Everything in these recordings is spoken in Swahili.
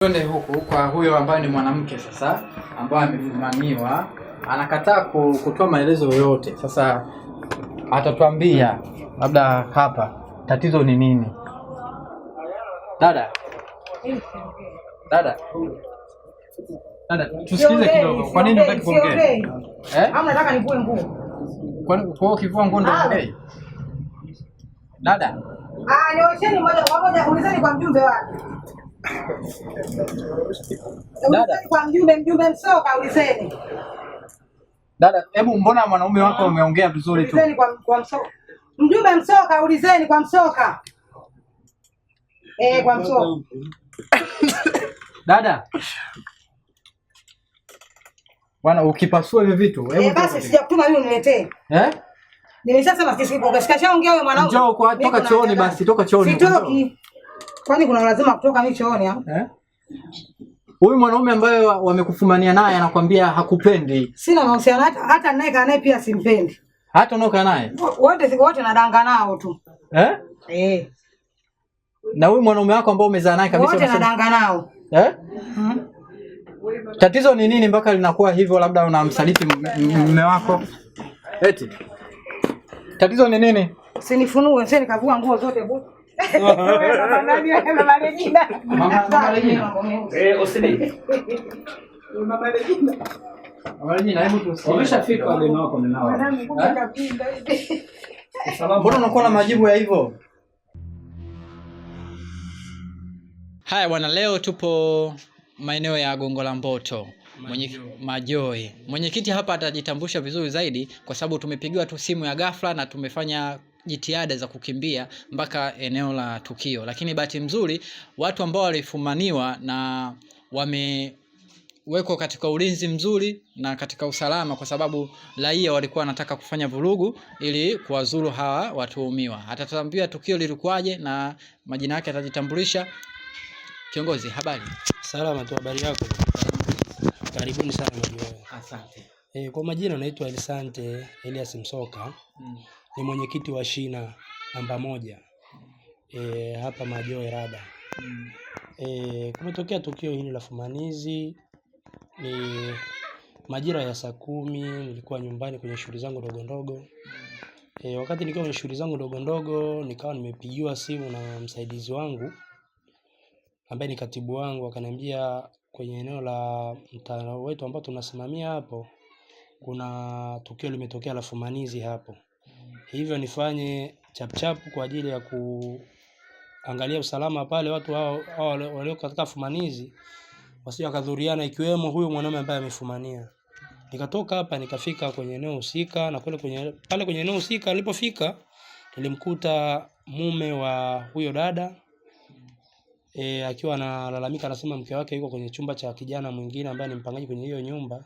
Twende huku kwa huyo ambaye ni mwanamke sasa, ambaye amefumaniwa, anakataa kutoa maelezo yoyote. Sasa atatuambia labda hapa tatizo ni nini. Dada, dada, dada, tusikilize kidogo. Kwa nini unataka kuongea? Eh? Ama nataka nivue nguo. Kwa nini kwa ukivua nguo ndio ongee? Dada, Ah, niosheni moja kwa moja, ulizeni kwa mjumbe wake. Dada. Ulizeni kwa mjumbe, mjumbe Msoka ulizeni. Dada, hebu mbona mwanaume wako umeongea vizuri tu? Ulizeni kwa Msoka. Mjumbe Msoka ulizeni kwa Msoka. Eh, kwa Msoka. Dada. Bwana ukipasua hivi vitu, hebu Eh, basi sijakutuma mimi uniletee. Eh? Nimeshasema sisi sikashaongea wewe mwanaume. Njoo kwa Mimi toka kuna chooni haja gani? basi, toka chooni. Sitoki. Kwani kuna lazima kutoka mimi chooni au? Eh? Huyu mwanaume ambaye wamekufumania naye anakwambia hakupendi. Sina mahusiano hata ninayekaa naye pia simpendi. Hata unaokaa naye. Wote wote nadanga nao tu. Eh? Eh. Na huyu mwanaume wako ambao umezaa naye kabisa Wote unasema nadanga nao. eh? Tatizo ni nini mpaka linakuwa hivyo, labda unamsaliti mume wako? Eti. Tatizo ni nini? Usinifunue, sasa nikavua nguo zote bu. Mama nani wewe, Mama Regina? Mama Regina. Eh, usini. Mama Regina. Mama Regina, hebu tusikie. Wameshafika wageni wako ninao. Mwanangu kumbe kapinda hivi. Mbona unakuwa na majibu ya hivyo? Haya bwana, leo tupo maeneo ya Gongo la Mboto Majoi. Mwenyekiti hapa atajitambulisha vizuri zaidi, kwa sababu tumepigiwa tu simu ya ghafla na tumefanya jitihada za kukimbia mpaka eneo la tukio, lakini bahati nzuri watu ambao walifumaniwa na wame wekwa katika ulinzi mzuri na katika usalama, kwa sababu raia walikuwa wanataka kufanya vurugu ili kuwazuru hawa watuhumiwa. Atatuambia tukio lilikuwaje na majina yake atajitambulisha. Kiongozi, habari? Salama tu, habari yako? Karibuni sana Majoe. Asante. Kwa majina naitwa Elisante Elias Msoka, ni mwenyekiti wa shina namba 1 hapa Majoe Rada. Kumetokea tukio hili la fumanizi ni majira ya saa 10, nilikuwa nyumbani kwenye shughuli zangu ndogo ndogo. Wakati nikiwa kwenye shughuli zangu ndogo ndogo nikawa nimepigiwa simu na msaidizi wangu ambaye ni katibu wangu, akaniambia kwenye eneo la mtaa wetu ambao tunasimamia hapo kuna tukio limetokea la fumanizi hapo, hivyo nifanye chap chap kwa ajili ya kuangalia usalama pale, watu hao walio katika fumanizi wasije wakadhuriana, ikiwemo huyo mwanaume ambaye amefumania. Nikatoka hapa nikafika kwenye eneo husika, na pale kwenye eneo husika nilipofika nilimkuta mume wa huyo dada akiwa analalamika, anasema mke wake yuko kwenye chumba cha kijana mwingine ambaye ni mpangaji kwenye hiyo nyumba.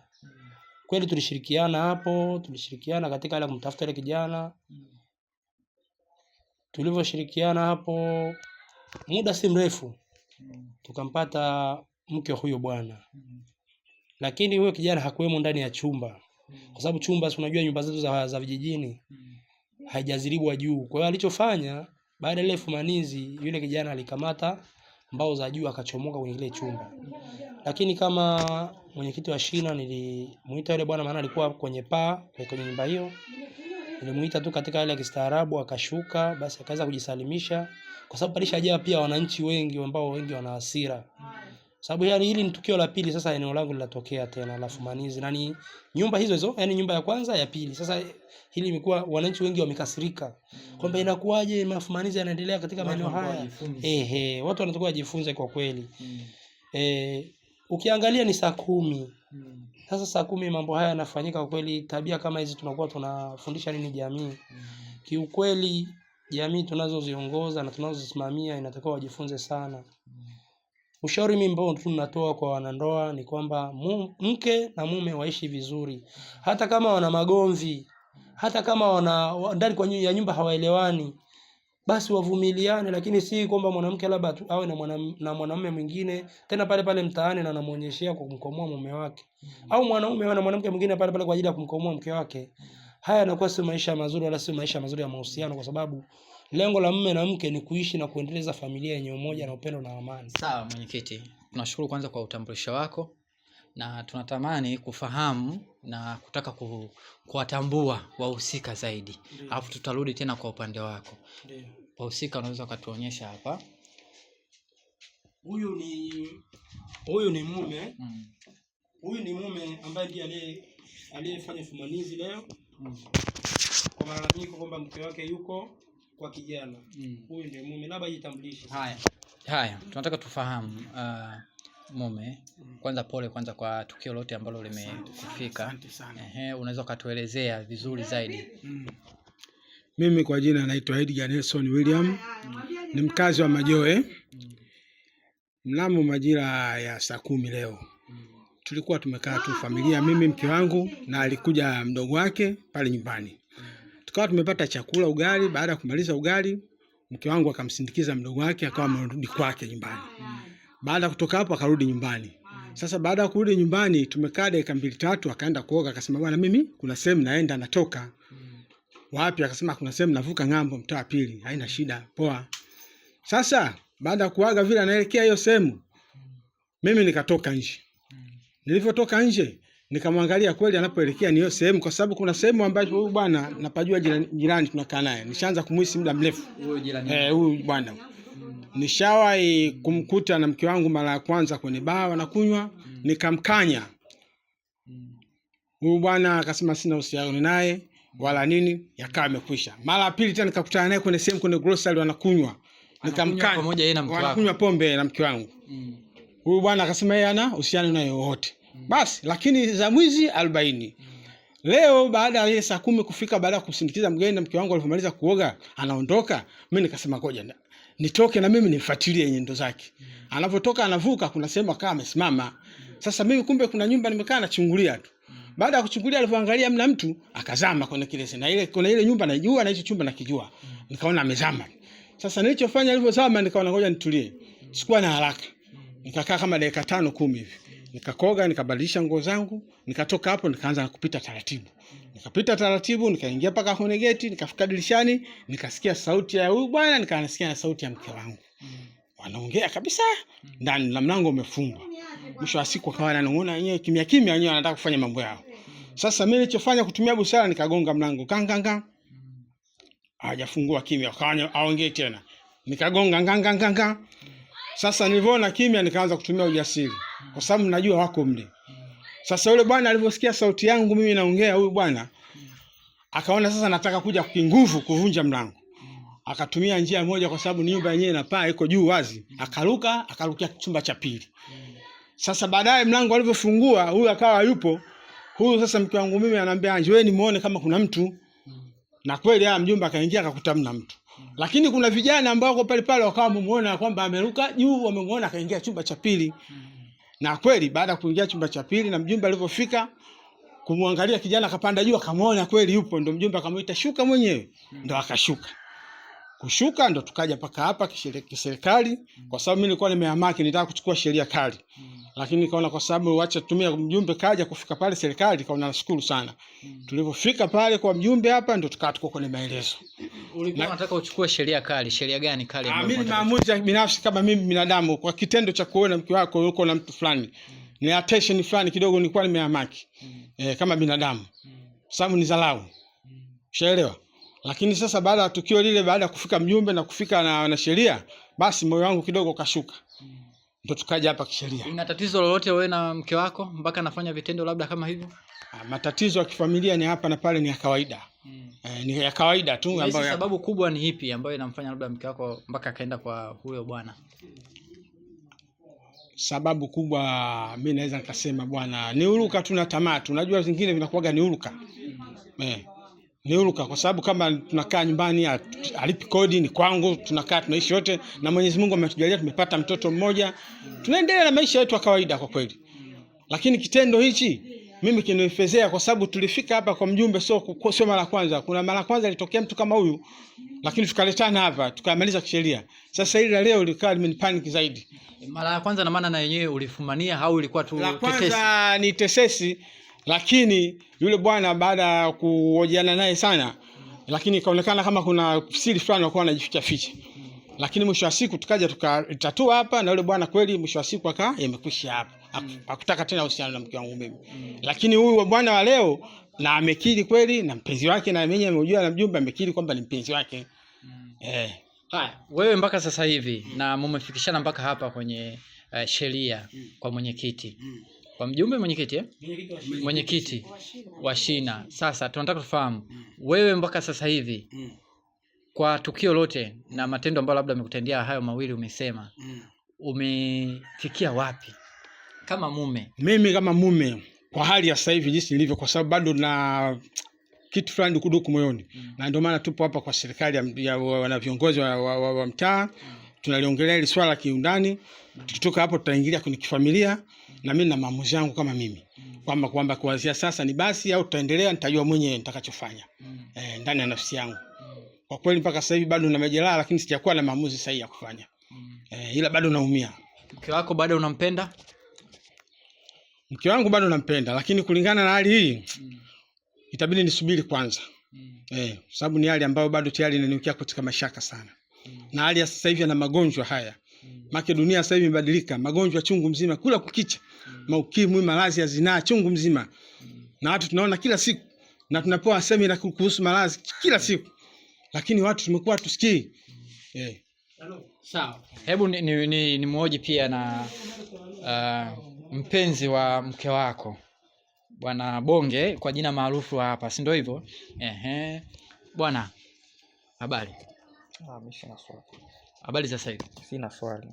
Kweli tulishirikiana hapo, tulishirikiana katika ile kumtafuta ile kijana. Tulivyoshirikiana hapo, muda si mrefu tukampata mke huyo bwana. Lakini huyo kijana hakuwemo ndani ya chumba, kwa sababu chumba, si unajua nyumba zetu za vijijini haijaziribwa juu. Kwa hiyo alichofanya baada ya ile fumanizi, yule kijana alikamata mbao za juu akachomoka kwenye kile chumba. Lakini kama mwenyekiti wa shina nilimuita yule bwana, maana alikuwa kwenye paa kwenye nyumba hiyo. Nilimuita tu katika hali ya kistaarabu, akashuka, basi akaweza kujisalimisha, kwa sababu palishajaa pia wananchi wengi ambao wengi wana hasira. Sababu yani hili ni tukio la pili sasa eneo langu linatokea tena la fumanizi, na ni nyumba hizo hizo, yani nyumba ya kwanza ya pili. Sasa hili imekuwa wananchi wengi wamekasirika kwamba inakuwaje mafumanizi yanaendelea katika maeneo haya. Ehe, watu wanatakiwa wajifunze kwa kweli. Ukiangalia ni saa 10. Sasa saa 10 mambo haya yanafanyika kwa kweli, tabia kama hizi tunakuwa tunafundisha nini jamii? Kiukweli jamii tunazoziongoza na tunazozisimamia inatakiwa wajifunze sana. Ushauri mimi ambao tunatoa kwa wanandoa ni kwamba mke na mume waishi vizuri, hata kama wana magomvi, hata kama wana ndani kwa ya nyumba hawaelewani, basi wavumiliane, lakini si kwamba mwanamke labda awe na mwanamume mwingine tena pale pale mtaani na anamuonyeshea kwa kumkomoa mume wake, au mwanaume awe na mwanamke mwingine pale pale kwa ajili ya kumkomoa mke wake. Haya yanakuwa sio maisha mazuri, wala sio maisha mazuri ya mahusiano, kwa sababu lengo la mume na mke ni kuishi na kuendeleza familia yenye umoja na upendo na amani. Sawa mwenyekiti. Tunashukuru kwanza kwa utambulisho wako na tunatamani kufahamu na kutaka kuwatambua wahusika zaidi, alafu tutarudi tena kwa upande wako. Ndiyo. Wahusika unaweza ukatuonyesha hapa. Huyu ni mume. Huyu ni mume ambaye ndiye aliyefanya fumanizi leo kwa malalamiko kwamba mke wake yuko kwa kijana. Huyu ndiye mume, labda ajitambulishe. Haya, tunataka tufahamu mume. Kwanza pole kwanza kwa tukio lote ambalo limekufika. Asante sana. Ehe, unaweza ukatuelezea vizuri zaidi. Mimi kwa jina naitwa Edgar Nelson William, ni mkazi wa Majoe. Mnamo majira ya saa 10 leo tulikuwa tumekaa tu familia, mimi mke wangu na alikuja mdogo wake pale nyumbani. Tukawa tumepata chakula ugali. Baada ya kumaliza ugali, mke wangu akamsindikiza mdogo wake akawa amerudi kwake nyumbani. Baada ya kutoka hapo akarudi nyumbani. Sasa baada ya kurudi nyumbani tumekaa dakika mbili tatu, akaenda kuoga, akasema bwana, mimi kuna sehemu naenda natoka. Wapi? Akasema kuna sehemu navuka ng'ambo mtaa wa pili. Haina shida, poa. Sasa baada ya kuaga vile anaelekea hiyo sehemu, mimi nikatoka nje. Nilivyotoka nje nikamwangalia kweli anapoelekea ni hiyo sehemu, kwa sababu kuna sehemu ambayo huyu bwana napajua jirani tunakaa naye, nishaanza kumuhisi muda mrefu. Huyo jirani. Huyu bwana nishawahi kumkuta na mke wangu mara ya kwanza kwenye baa wanakunywa, nikamkanya huyu bwana, akasema sina uhusiano naye wala nini, yakawa amekwisha. Mara ya pili tena nikakutana naye kwenye sehemu kwenye grocery wanakunywa, nikamkanya pamoja yeye na mke wako. Wanakunywa pombe na mke wangu. Huyu bwana akasema yeye hana uhusiano naye wowote. Basi lakini za mwizi 40. Leo baada ya ile saa 10 kufika, baada ya kusindikiza mgeni na mke wangu alipomaliza kuoga anaondoka, mimi nikasema ngoja nitoke na mimi nimfuatilie nyendo zake. Anapotoka anavuka, kuna sehemu akawa amesimama. Sasa mimi kumbe kuna nyumba nimekaa nachungulia tu. Baada ya kuchungulia, alipoangalia mna mtu, akazama kwenye kile na ile kuna ile nyumba naijua na hicho chumba nakijua. Nikaona amezama. Sasa nilichofanya alipozama, nikaona ngoja nitulie. Sikuwa na haraka. Nikakaa kama dakika 5-10 hivi. Nikakoga, nikabadilisha nguo zangu, nikatoka hapo nikaanza kupita taratibu. Nikapita taratibu, nikaingia mpaka kwenye geti, nikafika dirishani, nikasikia sauti ya huyu bwana, nikasikia na sauti ya mke wangu. Wanaongea kabisa ndani na mlango umefungwa. Mwisho wa siku akawa ananong'ona wenyewe kimya kimya, wenyewe wanataka kufanya mambo yao. Sasa mimi nilichofanya kutumia busara, nikagonga mlango kanganga. Hajafungua kimya, akawa aongee tena. Nikagonga nganganga. Sasa nilivyoona kimya, nikaanza kutumia ujasiri kwa sababu najua wako mle. Sasa yule bwana alivyosikia sauti yangu mimi naongea, huyu bwana akaona sasa nataka kuja kinguvu kuvunja mlango. Akatumia njia moja, kwa sababu nyumba yenyewe ina paa iko juu wazi, akaruka akarukia chumba cha pili. Sasa baadaye mlango alivyofungua, huyu akawa yupo. Huyu sasa mke wangu mimi ananiambia, "Njoo wewe nimuone kama kuna mtu." Na kweli haya mjumba akaingia akakuta mna mtu. Lakini kuna vijana ambao wako pale pale wakawa wamemuona kwamba ameruka juu, wamemuona akaingia chumba cha pili. Na kweli baada ya kuingia chumba cha pili na mjumbe alipofika kumwangalia kijana akapanda juu akamuona kweli yupo, ndo mjumbe akamuita shuka mwenyewe, ndo akashuka. Kushuka ndo tukaja paka hapa kiserikali, kwa sababu mimi nilikuwa nimeamaki nitaka kuchukua sheria kali. Lakini nikaona kwa sababu wacha tumia mjumbe kaja kufika pale serikali, nikaona nashukuru sana. Tulipofika pale kwa mjumbe hapa ndo tukawa tuko kwenye maelezo. Ulikuwa unataka uchukue sheria kali, sheria gani kali? Mimi maamuzi ya binafsi kama mimi binadamu, kwa kitendo cha kuona mke wako yuko na mtu fulani, ni attention fulani kidogo nilikuwa nimeamaki. Kama binadamu. Sababu ni dharau. Ushaelewa? Lakini sasa baada ya tukio lile, baada ya kufika mjumbe na kufika na sheria, basi moyo wangu kidogo ukashuka. Ndo tukaja hapa kisheria. Una tatizo lolote wewe na mke wako mpaka anafanya vitendo labda kama hivyo? Matatizo ya kifamilia ni hapa na pale, ni ya kawaida. Ni ya kawaida tu ambayo sababu kubwa ni ipi ambayo inamfanya labda mke wako mpaka akaenda kwa huyo bwana? Sababu kubwa mimi naweza nikasema bwana ni uruka tu na tamaa tu. Unajua zingine vinakuwaga ni uruka. Ni uruka kwa sababu kama tunakaa nyumbani alipi kodi ni kwangu, tunakaa tunaishi wote na Mwenyezi Mungu ametujalia tumepata mtoto mmoja. Tunaendelea na maisha yetu ya kawaida kwa kweli. Lakini kitendo hichi mimi kinifezea kwa sababu tulifika hapa kwa mjumbe, sio mara kwanza. Kuna mara kwanza ilitokea mtu kama huyu, lakini tukaletana hapa tukamaliza kisheria. Sasa hili la leo likawa limenipanic zaidi. Mara ya kwanza na maana na yenyewe ulifumania au ilikuwa tu La tetesi? kwanza ni tesesi, lakini yule bwana baada ya kuhojiana naye sana, lakini ikaonekana kama kuna siri fulani walikuwa wanajificha ficha. Lakini mwisho wa siku tukaja tukalitatua hapa na yule bwana kweli mwisho wa siku aka yamekwisha hapa. Hakutaka tena uhusiano na mke wangu mimi. Lakini huyu wa bwana wa leo na amekiri kweli na mpenzi wake na mwenyewe amejua na mjumbe amekiri kwamba ni mpenzi wake. Haya, wewe mpaka sasa hivi na mumefikishana mpaka hapa kwenye sheria kwa mwenyekiti. Kwa mjumbe mwenyekiti eh? Mwenyekiti wa shina. Sasa tunataka tufahamu wewe mpaka sasa hivi kwa tukio lote na matendo ambayo labda amekutendea hayo mawili umesema, umefikia wapi kama mume? Mimi kama mume kwa hali ya sasa hivi jinsi nilivyo, kwa sababu bado na kitu fulani dukuduku moyoni, na ndio maana tupo hapa kwa serikali ya wana viongozi wa mtaa, tunaliongelea hili swala kiundani. Tukitoka hapo tutaingilia kwenye kifamilia, na mimi na maamuzi yangu kama mimi kwamba kuanzia sasa ni basi au tutaendelea, nitajua mwenyewe nitakachofanya ndani ya nafsi yangu. Kwa kweli mpaka sasa hivi bado na majeraha, lakini sijakuwa na maamuzi sahihi ya kufanya. Ila bado naumia. Mke wako bado unampenda? Mke wangu bado nampenda, lakini kulingana na hali hii itabidi nisubiri kwanza. Sababu ni hali ambayo bado tayari inaniwekea katika mashaka sana. Na hali ya sasa hivi ana magonjwa haya. Maana dunia sasa hivi imebadilika, magonjwa chungu mzima kula kukicha. Maukimwi, maradhi ya zinaa chungu mzima. Na watu tunaona kila siku na tunapewa semina kuhusu maradhi kila siku. Lakini watu tumekuwa tusikii. Sawa. Hebu ni muoji pia na mpenzi wa mke wako Bwana Bonge kwa jina maarufu hapa, si ndio hivyo? Ehe. Bwana, habari? Mimi sina swali. Habari sasa hivi? Sina swali.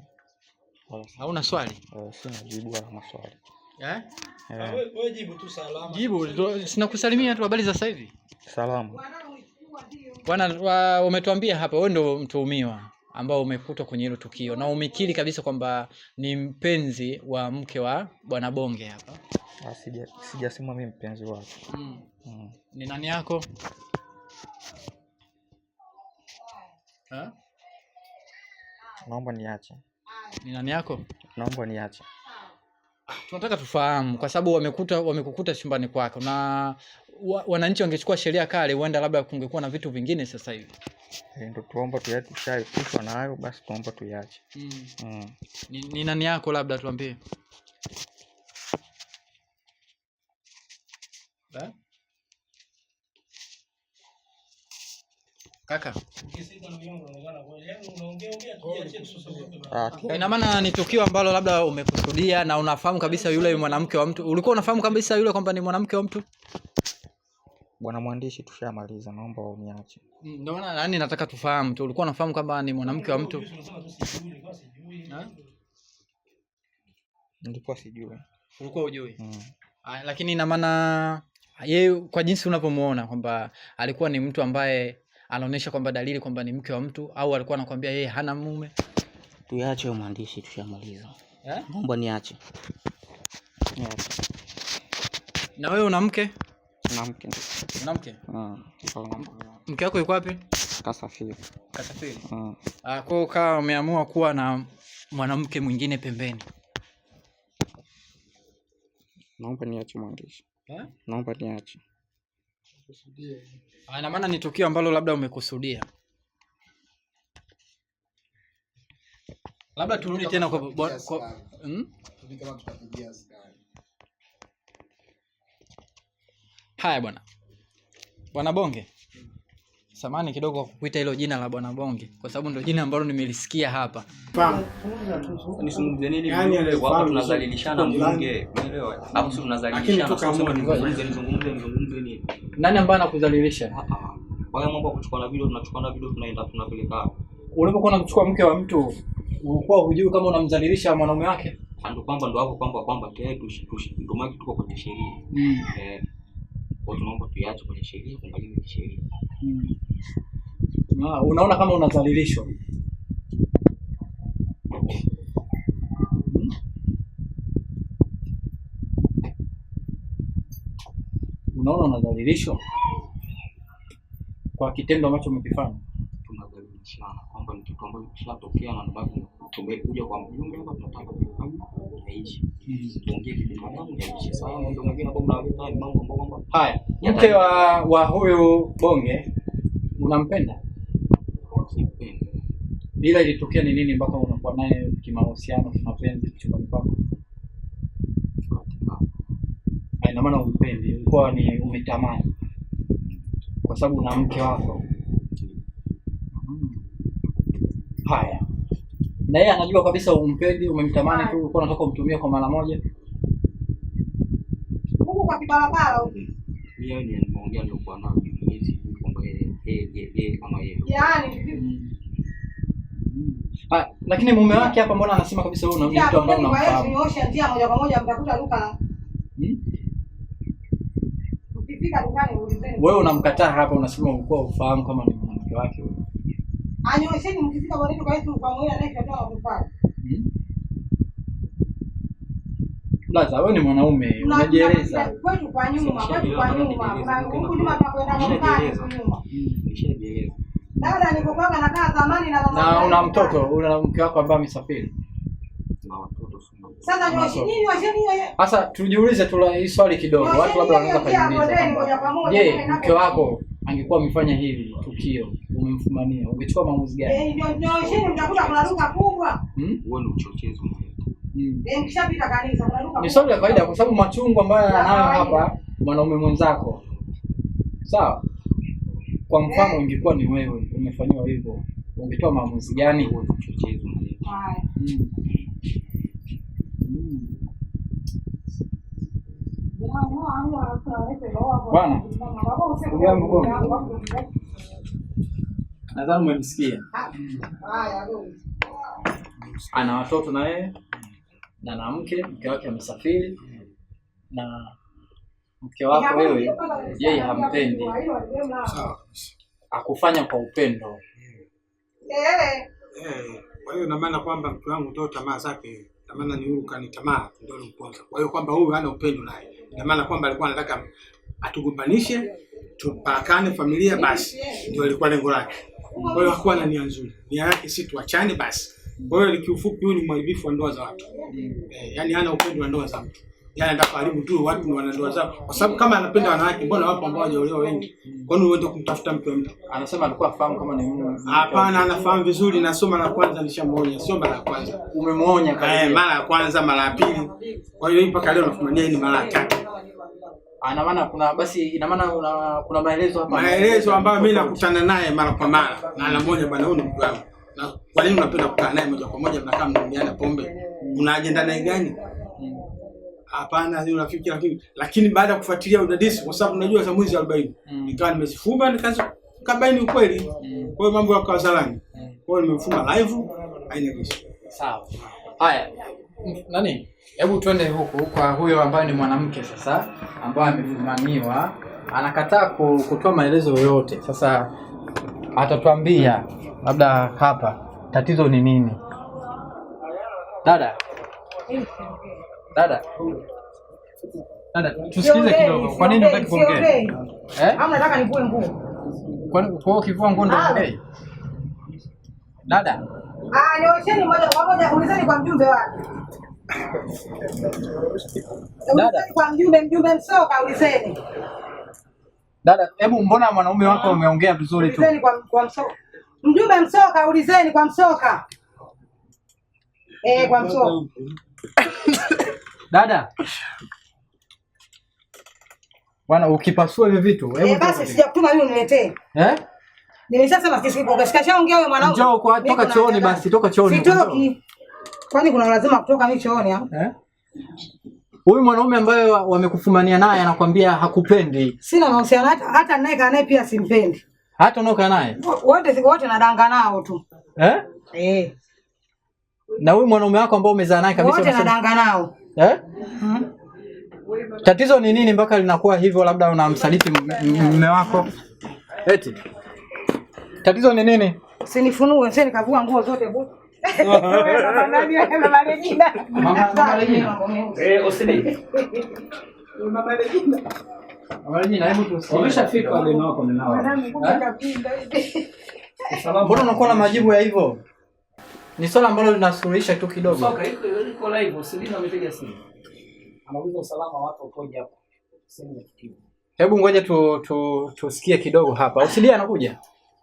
Hauna swali? Sina jibu wala maswali. Eh? Wewe jibu tu salama. Jibu, sina kusalimia tu, habari za sasa hivi? Salama. Bwana, umetuambia hapa wewe ndio mtuhumiwa ambao umekutwa kwenye hilo tukio na umekiri kabisa kwamba ni mpenzi wa mke wa Bwana Bonge hapa. Sijasema mimi mpenzi wake. Ni nani yako? Ha? Naomba niache. Ni nani yako? Naomba niache. Tunataka tufahamu kwa sababu wamekukuta chumbani kwako na wananchi wangechukua sheria kale huenda labda kungekuwa na vitu vingine sasa hivi. Ndio tuomba tuache, tushaepushwa na hayo basi tuomba tuache. Ni nani yako labda tuambie? Kaka. Ina maana ni tukio ambalo labda umekusudia na unafahamu kabisa yule mwanamke wa mtu. Ulikuwa unafahamu kabisa yule kwamba ni mwanamke wa mtu? Bwana mwandishi, tushamaliza, naomba uniache. Ndio maana yani nataka tufahamu tu. Ulikuwa unafahamu kwamba ni mwanamke wa mtu? Nilikuwa sijui. Ulikuwa hujui? Lakini ina maana yeye kwa jinsi unavyomuona kwamba alikuwa ni mtu ambaye anaonyesha kwamba dalili kwamba ni mke wa mtu au alikuwa anakuambia yeye hana mume? Tuache mwandishi, tushamaliza. Naomba niache. Na wewe una mke? Na mke. Una mke? Mke wako yuko wapi? Kasafiri. Kasafiri. Kwa hiyo kama umeamua kuwa na mwanamke mwingine pembeni. Naomba niache mwandishi. Naomba niache. Ina maana ni tukio ambalo labda umekusudia. Labda turudi tena kwa Haya bwana. Bwana Bonge. Samahani kidogo kwa kukuita hilo jina la Bwana Bonge kwa sababu ndio jina ambalo nimelisikia hapa. Nisungumzie nini? Yaani hapa tunadhalilishana mbunge, unaelewa? Hapo sio tunadhalilishana, sio nizungumze nini? Nani ambaye anakudhalilisha? Kwa hiyo mambo ya kuchukua na video, tunachukua na video tunaenda tunapeleka. Ulipokuwa unamchukua mke wa mtu, ulikuwa hujui kama unamdhalilisha mwanaume wake? Ndio kwamba ndio hapo kwamba tayari ndio maana tuko kwenye sheria. Kwa tunaomba tuiache kwenye sheria, kuangalia sheria. Unaona kama unadhalilishwa. Unaona unadhalilishwa kwa kitendo ambacho umekifanya. Tunadhalilishana kwamba ni kitu ambacho kishatokea na ndio maana tumekuja kwa mjumbe hapa, tunataka kufanya yaishi. Tuongee kibinadamu yaishi. Sasa ndio mwingine ambao mnaleta ni mambo ambayo kwamba haya, mke wa huyu Bonge unampenda? Simpendi. Ila ilitokea ni nini mpaka unakuwa naye kimahusiano, kimapenzi chumbani kwako? Ina maana umpendi, ulikuwa ni umetamani kwa sababu una mke wako. Haya, na yeye anajua kabisa umpendi, umemtamani tu, ulikuwa unataka umtumie kwa mara moja. Huku kwa kibarabara huku. Mimi ni nimeongea nilikuwa nao hizi kwamba yeye kama yeye. Yaani Ah, lakini mume wake hapa mbona anasema kabisa wewe una mtu ambaye unamfahamu? Nyoosha njia moja kwa moja mtakuta duka la. Ukifika dukani ulizeni. Wewe unamkataa hapa, unasema ulikuwa ufahamu kama ni mwanamke wake huyo. Anyosheni mkifika bondeni kwa Yesu kwa mwili anayetoa matofali. Blaza, wewe ni mwanaume, unajieleza. Kwetu kwa nyuma, kwetu kwa nyuma. Huku nyuma tunakwenda dukani nyuma. Nishajieleza. Dada nilipokuwa nakaa zamani na mama. Na una mtoto, una mke wako ambaye amesafiri. Na watoto. Sasa nyosheni, nyosheni. Sasa tujiulize tu hii swali kidogo. Watu labda wanaweza kujiuliza. Je, mke wako angekuwa amefanya hivi tukio, umemfumania, ungechukua maamuzi gani? Nyosheni mtakuta kuna duka kubwa. Huo ni uchochezi. Mkishapita kanisa kuna duka. Ni swali la kawaida kwa sababu machungu ambayo anayo hapa mwanaume mwenzako. Sawa? Kwa mfano ingekuwa ni wewe umefanywa hivyo, ungetoa maamuzi gani? Huo ni uchochezi. Bwana, nadhani umemsikia. Ana watoto na yeye na na mke wake amesafiri, na mke wako wewe yeye hampendi. Akufanya kwa upendo. Kwa hiyo ina maana kwamba mke wangu ndio tamaa zake, ina maana ni huyu kanitamaa ndio alimponza. Kwa hiyo kwamba huyu hana upendo naye. Ina maana kwamba alikuwa anataka atugombanishe, tupakane familia basi. Ndio ilikuwa lengo lake. Kwa hiyo hakuwa na nia nzuri. Nia yake si tuachane basi. Kwa hiyo kiufupi huyu ni mharibifu wa ndoa za watu. Yaani hana upendo wa ndoa za mtu. Yaani anataka kuharibu tu watu na ndoa zao. Kwa sababu kama anapenda wanawake, mbona wapo ambao hawajaolewa wengi? Kwa nini uende kumtafuta mke wa mtu? Anasema alikuwa afahamu kama ni mume. Hapana, anafahamu vizuri na sio mara ya kwanza nishamuonya, sio mara ya kwanza. Umemuonya kabisa. Mara ya kwanza, mara ya pili. Kwa hiyo mpaka leo nafumania ni mara ya tatu. Ana maana kuna basi, ina maana kuna maelezo hapa. Maelezo ambayo mimi nakutana naye mara kwa mara na anamoja, bwana huyu ni mke wangu. Na kwa nini unapenda kukaa naye moja kwa moja, mnakaa mnaongeana pombe? Una agenda naye gani? Hapana, ni rafiki lakini baada ya kufuatilia udadisi, kwa sababu unajua za mwezi 40 nikawa nimezifumba nikabaini ukweli. Kwa hiyo mambo yako hadharani. Kwa hiyo nimefumba live, haina kesi. Sawa. Haya, nani? Hebu twende huku kwa huyo ambaye ni mwanamke sasa, ambaye amefumaniwa, anakataa kutoa maelezo yoyote. Sasa atatuambia labda hapa tatizo ni nini. Dada. Dada. Dada, tusikize kidogo. Kwa nini unataka kuongea? Au nataka nivue nguo? Kwa nini kwa ukivua nguo ndio ongee? Dada. Nyosheni moja kwa moja, ulizeni kwa mjumbe wake. Dada, kwa mjumbe Msoka ulizeni. Dada, hebu mbona mwanaume wako umeongea vizuri tu? Ulizeni kwa Msoka. Mjumbe Msoka ulizeni kwa Msoka. Kwa Msoka. Dada. Bwana ukipasua hivi vitu, hebu basi sijakutuma mimi uniletee. Nimeshasema sikashaongea wewe mwanaume. Njoo kwa toka chooni basi, toka chooni. Sitoki. Kwani kuna lazima kutoka mimi chooni hapo? Huyu mwanaume ambaye wamekufumania naye anakuambia hakupendi. Sina mahusiano hata naye kaa naye pia simpendi. Hata unaokaa naye? Wote nadanga nao tu. Na huyu mwanaume wako ambao umezaa naye kabisa wote nadanga nao. Tatizo ni nini mpaka linakuwa hivyo, labda unamsaliti mume wako? Eti. Tatizo ni nini? Usinifunue, usinikavua nguo zote bu. Mama Regina. Mama Regina. Usini. Mama Regina. Mama Regina, hebu tusikie. Wameshafika wageni wako ninao. Mbona unakuwa na majibu ya hivyo? Ni swala ambalo linasuluhisha tu kidogo. Soka iko live, Usilina amepiga simu. Anauliza usalama wako ukoje hapo. Simu ya tukio. Hebu ngoja tusikie kidogo hapa. Usilia anakuja.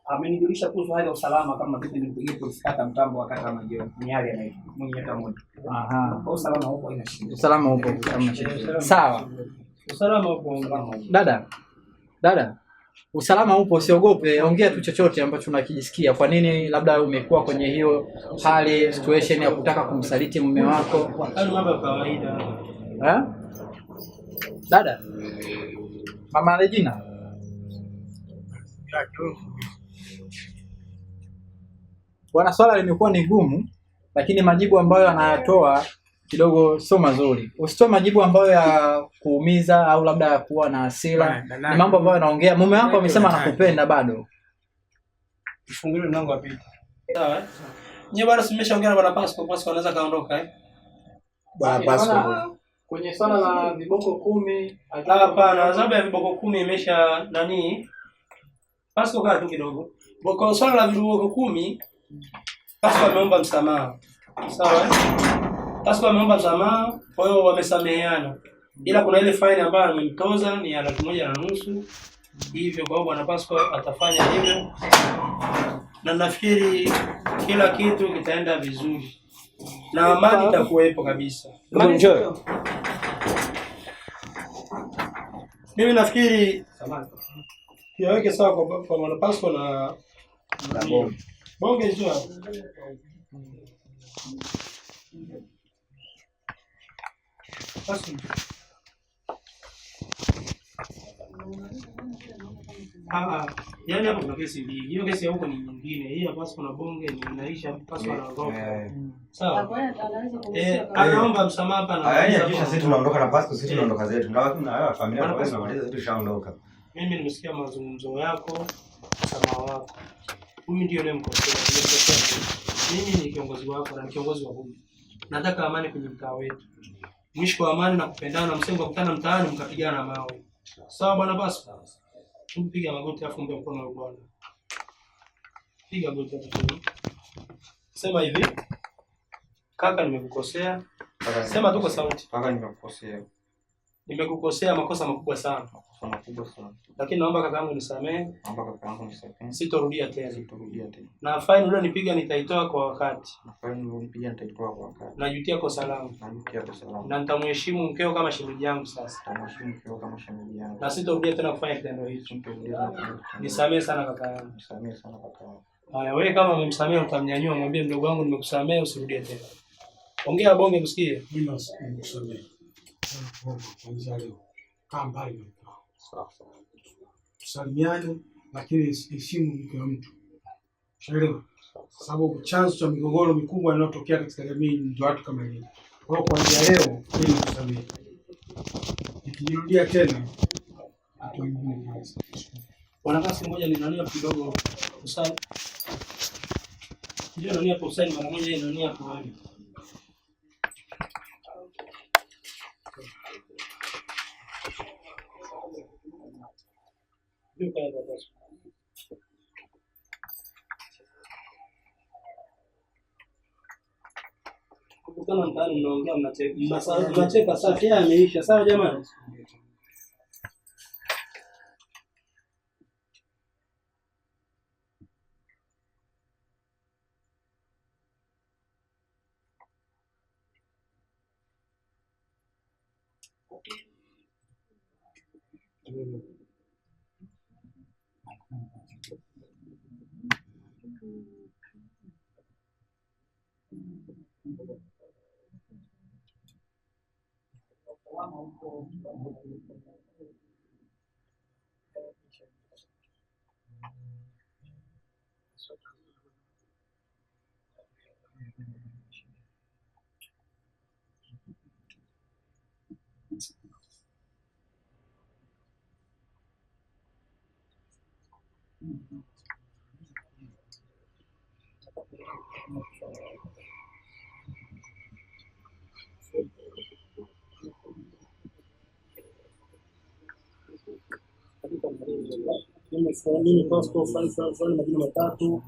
Amenijulisha kuhusu hali ya usalama kama vipi nimpigie polisi kata mtambo wa kata Majioni. Ni hali anaitwa mwenye hata moja. Aha. Kwa usalama huko haina shida. Usalama upo, hamna shida. Sawa. Usalama upo. Dada. Dada. Usalama upo, usiogope, ongea tu chochote ambacho unakijisikia. Kwa nini labda umekuwa kwenye hiyo hali situation ya kutaka kumsaliti mume wako? Hayo mambo ya kawaida. Eh? Dada. Mama Regina. Bwana, swala limekuwa ni gumu, lakini majibu ambayo anayatoa kidogo sio mazuri. Usitoe majibu ambayo ya kuumiza au labda ya kuwa na hasira. Ni mambo ambayo anaongea. Mume wako amesema anakupenda bado. Tufungulie mlango wa pili. Sawa eh? Nyie bado si mmeshaongea na bwana Pasco, Pasco anaweza kaondoka eh? Bwana Pasco. Kwenye swala la viboko 10, Hapana, adhabu ya viboko 10 imesha nani? Pasco kaa tu kidogo. Kwa swala la viboko 10, Pasco ameomba msamaha. Sawa eh? Pasco ameomba msamaha, kwa hiyo wamesameheana. Ila kuna ile faini ambayo amemtoza ni ya 1,500. Hivyo kwa hiyo bwana Pasco atafanya hivyo. Na nafikiri kila kitu kitaenda vizuri. Na amani itakuwepo kabisa. Enjoy. Mimi nafikiri yaweke sawa kwa bwana Pasco na bonge. Bonge hizo hapo. Pasco. Yaani hapo kuna kesi mbili. Hiyo kesi ya huko ni nyingine. Hii ya Pasco na bonge ni inaisha, Pasco anaondoka. Sawa. Anaomba msamaha hapa na yaani hakisha sisi tunaondoka na Pasco, sisi tunaondoka zetu. Na watu na familia kwa tunamaliza sisi tushaondoka. Mimi nimesikia mazungumzo yako, msamaha wako. Huyu ndiye unayemkosea. Nimekosea. Mimi ni kiongozi wako na ni kiongozi wa huyu. Nataka amani kwenye mtaa wetu. Mwishi kwa amani na kupendana, msenge kukutana mtaani mkapigana mawe. Sawa bwana Pasco? Piga magoti afu mpe mkono wa Bwana. Piga goti hapo. Sema hivi. Kaka, nimekukosea. Sema tu kwa sauti. Kaka, nimekukosea. Nimekukosea makosa makubwa sana. Makosa makubwa sana. Lakini naomba kakaangu nisamehe. Naomba kakaangu nisamehe. Sitorudia tena. Sitorudia tena. Na faini ulionipiga nitaitoa kwa wakati. Na faini ulionipiga nitaitoa kwa wakati. Najutia kosa langu. Najutia kosa langu. Na nitamheshimu mkeo kama shemeji yangu sasa. Nitamheshimu mkeo kama shemeji yangu. Na sitorudia tena kufanya kitendo hicho. Sitorudia tena kufanya kitendo. Nisamehe sana kaka yangu. Nisamehe sana kaka yangu. Haya, wewe kama umemsamehe utamnyanyua, mwambie mdogo wangu nimekusamehe, usirudie tena. Ongea bonge msikie. Mimi nimekusamehe. Kuanzia leo kaa mbali na mke wako. Sawa sawa. Tusalimiane, lakini heshimu mke wa mtu. Ushaelewa? Sababu chanzo cha migogoro mikubwa inayotokea katika jamii ndio watu kama hivi. Kwa hiyo kuanzia leo mimi nikusamehe. Nikijirudia tena hatuingine kazi. Bwana kasi moja ni nani hapo kidogo usaini. Ndio nani hapo usaini mara moja ni nani hapo wewe. Ndio kwa baba. Kama mtaani mnaongea mnacheka. Mnacheka safi yeye ameisha. Sawa jamani? Mimi Pasco fulani fulani fulani majina matatu.